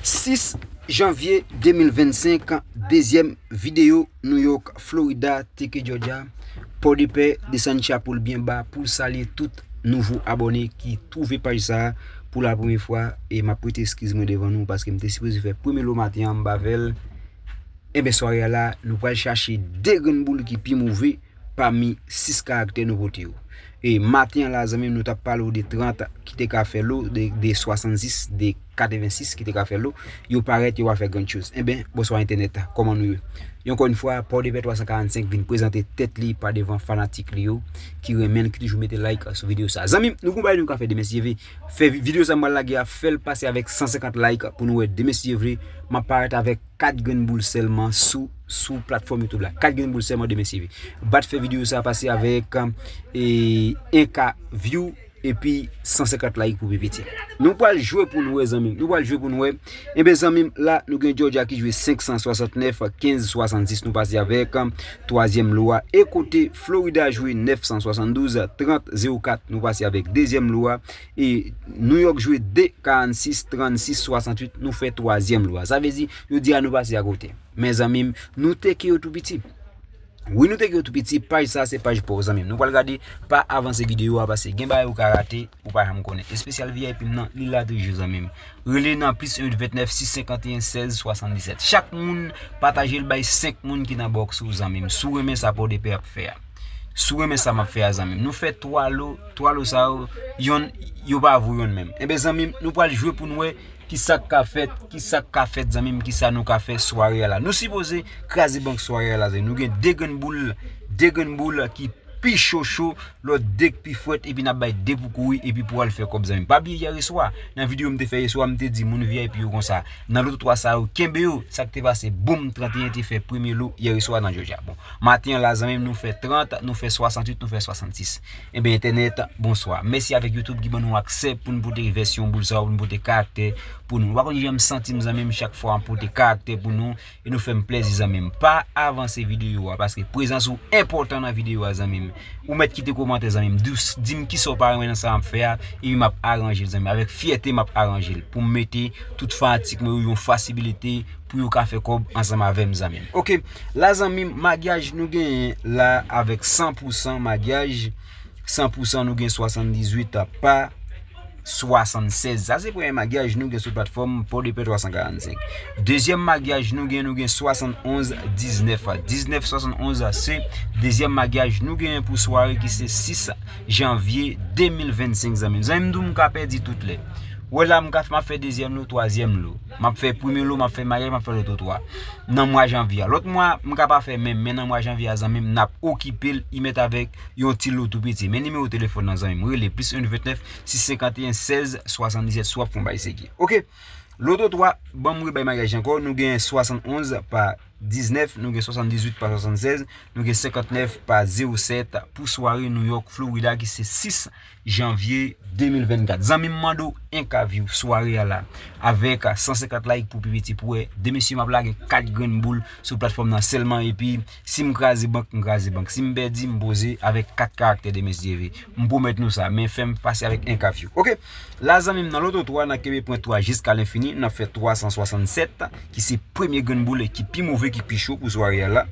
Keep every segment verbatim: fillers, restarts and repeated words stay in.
Sis janvye de mil vennsenk, dezyèm videyo. New York, Florida, Teke, Georgia, Pòdepè, desann chapo l byen ba pou l salye tout nouvo abòne ki twouve paj sa a pou la premye fwa. E m ap prete eskiz mwen devan nou paske m te sipoze fè premye lo maten an, m pa fè l. Enben, sware a la, nou pral chache de grenn boul ki pi move pami sis karaktè nou pote yo. E maten an la, zanmi m, nou t ap pale w de trant ki te ka fè lo, de, de swasannsis, de katrevensis ki te ka fè lo. Yo parèt, yo pa fè gran choz. Enben, bonswa entènèt, kòman nou ye? Yon ankò yon fwa, Pòdepè twa san karannsenk vin prezante tèt li pa devan fanatik li yo ki renmen l, ki toujou mete like sou videyo sa. Zanmi m, nou gon bagay nou ka fè demen si Dye vle. Fè vi-, videyo sa m pral lage a, fè l pase avèk san senkant like pou nou wè demen si Dye vle. M ap parèt avèk kat grenn boul sèlman sou, sou platfòm YouTube la. Kat grenn boul sèlman demen si Dye vle. Bat fè videyo sa pase avèk, e, en ka view epi san senkant like pou pi piti. Nou pral jwe pou nou wè, zanmi m. Nou pral jwe pou nou wè. Enben, zanmi m, la, nou gen Georgia ki jwe senk san swasantnèf, kenz swasannsis, nou pase avèk, um, twazyèm lo a. E kote Florida jwe nèf san swasanndouz, trant zewo kat, nou pase avèk dezyèm lo a. E New York jwe de karannsis, trannsis swasannwit, nou fè twazyèm lo a. Sa vle di, yo di a nou pase akote. Men zanmi m, nou teke yo tou piti. Wi, nou teke yo tou piti, paj sa se paj pa w, zanmi m. Nou pral gade pa avanse videyo a, paske gen bagay ou ka rate, ou pa janm konnen. Espesyal V I P m nan, li la toujou, zanmi m. Rele nan plis en ventnèf sis senkanteyen sèz swasanndisèt. Chak moun, pataje l bay senk moun ki nan bòks ou, zanmi m. Si w renmen sa Pòdepè ap fè a. Si w renmen sa m ap fè a, zanmi m. Nou fè twa lo, twa lo sa yo, yonn, yo pa vo yonn menm. Enben, zanmi m, nou pral jwe pou n wè kisa k ka fèt, kisa k ka fèt, zanmi m, kisa nou ka fè sware a la. Nou sipoze kraze bank sware a la, zanmi m. Nou gen de grenn boul, de grenn boul ki pi cho cho, lòt de k pi frèt, epi n ap bay de pou kouri, epi pou al fè kòb, zanmi m. Pa bliye yèreswa, nan videyo m te fè yèswa, m te di moun V I P yo konsa, nan loto twa sa yo, kenbe yo, sa k te pase, boum, tranteyen te fè premye lo yèreswa nan Georgia. Bon, maten an la, zanmi m, nou fè trant, nou fè swasannwit, nou fè swasannsis. Enben, entènèt, bonswa. Mèsi avèk YouTube ki ban nou aksè pou n pote vèsyon boul sa yo, pou n pote karaktè pou nou. Ou pa konn jan m santi m, zanmi m, chak fwa m pote karaktè pou nou e nou fè m plèzi, zanmi m. Pa avanse videyo a, paske prezans ou enpòtan nan videyo a, zanmi m. Ou mèt kite kòmantè, zanmi m. Di, di m kisa w pa renmen nan sa m ap fè a, epi m ap aranje l, zanmi m. Avèk fyète, m ap aranje l pou m mete tout fanatik mwen yo yon fasibilite pou yo ka fè kòb ansanm avè m, zanmi m. Oke, la, zanmi m, makyaj nou genyen la avèk san pou san makyaj. San pou san nou gen swasanndizwit pa swasannsèz. Sa se premye makyaj nou gen sou platfòm Pòdepè twa san karannsenk. Dezyèm makyaj nou gen, nou gen swasannonz diznèf. Diznèf swasannonz se dezyèm makyaj nou genyen pou sware ki se sis janvye de mil vennsenk, zanmi m. Zanmi m, di w m ka pèdi tout lè. Wè la, m ka, m ap fè dezyèm lo, twazyèm lo. M ap fè premye lo, m ap fè makyaj, m ap fè loto twa. Nan mwa janvye a. Lòt mwa, m ka pa fè menm, men nan mwa janvye a, zanmi m, n ap okipe l, y mèt avèk yon ti lo tou piti. Men nimewo telefòn nan, zanmi m. Rele plis en ventnèf sis senkanteyen sèz swasanndisèt si w ap fè yon bay segi. Oke. Loto twa, ban m rebay makyaj ankò. Nou gen swasannonz pa diznèf, nou gen swasanndizwit pa swasannsèz, nou gen senkantnèf pa zewo sèt pou sware New York, Florida ki se sis janvye de mil vennkat. Zanmi m, mande w en ka view sware a la avèk san senkant like pou pi piti pou wè de mesye m ap lage kat grenn boul sou platfòm nan sèlman, epi si m kraze bank, m kraze bank. Si m pèdi, m poze avèk kat karaktè de mesye ve. M pwomèt nou sa, men fè m pase avèk en ka view. Oke, la zanmi m nan loto twa, n a kenbe pwen twa jiska lenfini, n ap fè twa san swasannsèt, ki se premye grenn boul ki pi move, ki pi cho pou sware a la.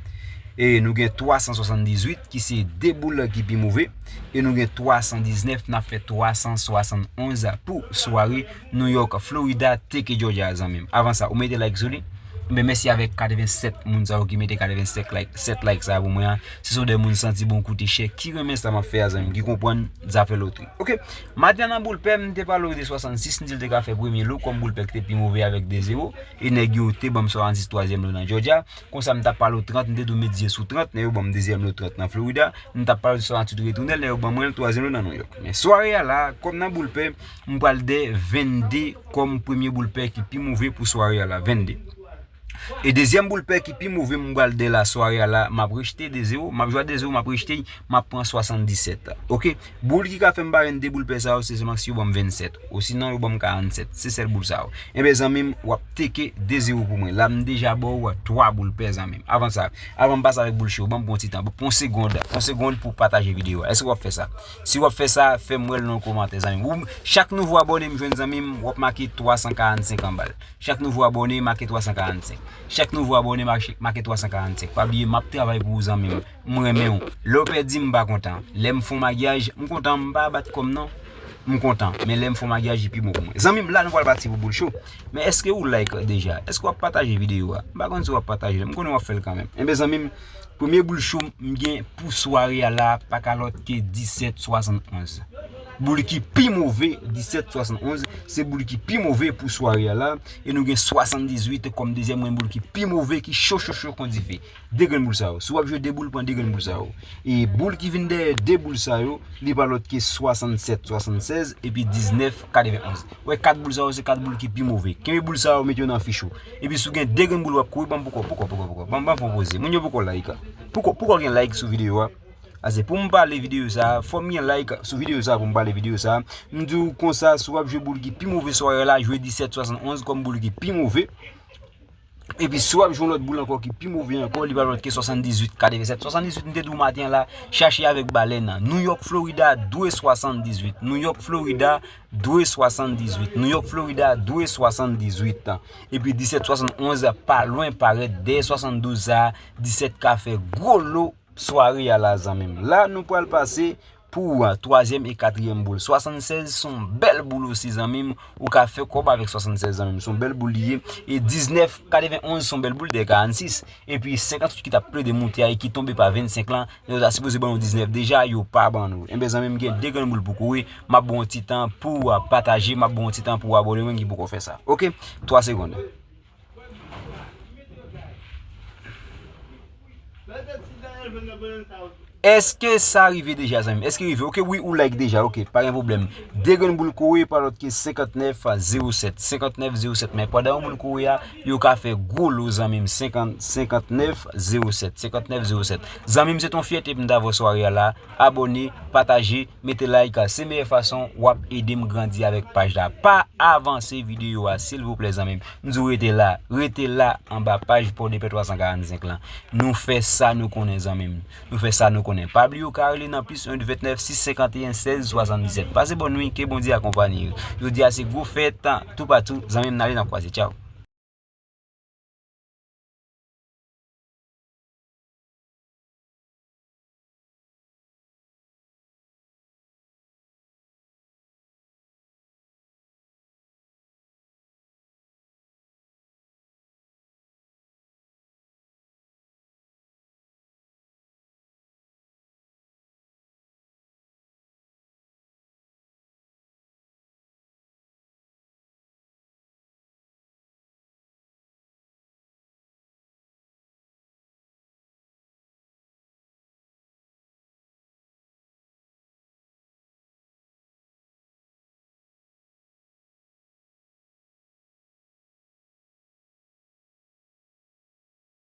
E nou gen twa san swasanndizwit, ki se de boul ki pi move. E nou gen twa san diznèf, n ap fè twa san swasannonz pou sware New York, Florida, Teke, Georgia, zanmi m. Avan sa, ou mete like sou li? Ben, mèsi avèk katrevensèt moun sa yo ki mete katrevensenk like, sèt like sa pou mwen an. Se son de moun santi bon, koute chè, ki renmen sa m ap fè a, zanmi m, ki konprann zafè lotri. Oke, maten an nan boul pè, m te pale w de swasannsis, m di l te ka fè premye lo, kòm boul pè ki te pi move avèk de zewo, e nèg yo te ban m swasannsis twazyèm lo nan Georgia. Konsa, m t ap pale w trant, m te di w met zye sou trant, nèg yo ban m dezyèm lo trant nan Florida. M t ap pale w de swasannwit retounen l, nèg yo ban mwen l twazyèm lo nan New York. Men sware a la, kòm nan boul pè, m pral de vennde kòm premye boul pè ki pi move pou sware a la, vennde. E dezyèm boul pè ki pi move m pral de la sware a la, m ap rejte de zewo, m ap jwe a de zewo, m ap rejte, m ap pran swasanndisèt. Oke? Boul ki ka fè m pa jwenn de boul pè sa yo, se sèlman si yo ban m vennsèt. Osinon, yo ban m karannsèt. Se sèl boul sa yo. Enben, zanmi m, w ap teke de zewo pou mwen. La, m deja ba w twa boul pè, zanmi m. Avan sa, avan m pase avèk boul cho, ban m pran yon ti tan. Pran yon segonn, yon segonn pou w pataje videyo a. Èske w ap fè sa? Si w ap fè sa, fè m wè l nan yon kòmantè, zanmi m. Ou, chak nouvo abòne m jwenn, zanmi m, w ap make twa san karannsenk anba l. Chak nouvo abòne make twa san karannsenk. Chak nouvo abòne make, make twa san karannsenk. Pa bliye, m ap travay pou ou, zanmi m. M renmen w. Lè w pèdi, m pa kontan. Lè m fè yon maryaj, m kontan, m pa bat kò m non. M kontan. Men lè m fè yon maryaj, li pi bon pou mwen. Zanmi m, la nou pral pati pou boul cho. Men èske ou like deja? Èske w ap pataje videyo a? M pa konn si w ap pataje l. M konnen w ap fè l kanmenm. Enben, zanmi m, premye boul cho m gen pou sware a la, pa ka lòt ke disèt swasannonz. Boul ki pi move, disèt swasannonz, se boul ki pi move pou sware a la. E nou gen swasanndizuit kòm dezyèm, mwen boul ki pi move, ki cho, cho, cho kon dife. De grenn boul sa yo. Si w ap jwe de boul, pran de grenn boul sa yo. E boul ki vin dèyè de boul sa yo, li pa lòt ke swasannsèt swasannsèz, epi diznèf katrevenonz. Wè, kat boul sa yo, se kat boul ki pi move. Kenbe boul sa yo, mete yo nan fich ou. Epi si w gen de grenn boul w ap kouri, ban m poko, poko, poko, poko. Ban m, ban m fè yon poze. Moun yo poko like. Poko, poko gen like sou videyo a. Ase pou m pale videyo sa, fò m gen like sou videyo sa pou m pale videyo sa. M di w konsa, si w ap jwe boul ki pi move sware la, jwe disèt swasannonz kòm boul ki pi move. Epi si w ap jwe yon lòt boul ankò ki pi move ankò, li pa lòt ke swasanndizuit katrevennsèt. Swasanndizuit, m te di w maten an la, chache avèk balèn nan. New York, Florida, dwe swasanndizuit. New York, Florida, dwe swasanndizuit. New York, Florida, dwe swasanndizuit. Epi disèt swasannonz pa lwen parèt dèyè swasanndouz sa, disèt ka fè gwo lo sware a la, zanmi m. La, nou pral pase pou, a, twazyèm e katriyèm boul. Swasannsèz se yon bèl boul osi, zanmi m. Ou ka fè kòb avèk swasannsèz, zanmi m. Se yon bèl boul li ye. E diznèf katrevenonz se yon bèl boul, dèyè karannsis. Epi senkanntuit ki t ap plede moute a e ki tonbe pa vennsenk lan, yo ta sipoze ban nou diznèf deja, yo pa ban nou. Enben, zanmi m, gen de grenn boul pou kouri. M ap ba w yon ti tan pou, a, pataje, m ap ba w yon ti tan pou abòne, mwen ki poko fè sa. Oke? Twa segonn. Èske sa rive deja, zanmi m? Èske rive? Oke, wi, ou like deja. Oke, pa gen pwoblèm. De grenn boul kouri pa lòt ke senkantnèf zewo sèt. Senkantnèf zewo sèt. Men pandan yon boul kouri a, yo ka fè gwo lo, zanmi m. Senkant, senkantnèf zewo sèt. Senkantnèf zewo sèt. Zanmi m, se t on fyète pou m ta vè w sware a la. Abòne, pataje, mete like. Se meyè fason w ap ede m grandi avèk paj la. Pa avanse videyo a, silvouplè, zanmi m. M di w rete la, rete la anba paj Pòdepè twa san karannsenk lan. Nou fè sa nou konnen, zanmi m. Nou fè sa nou konnen. Pa bliye w ka rele nan plis en vennèf sis senkanteyen sèz swasanndisèt. Pase bòn nuit, ke Bondye akonpanye w. Jodi a se gwo fèt, toupatou, zanmi m, n ale n ap kwaze. Tchaw.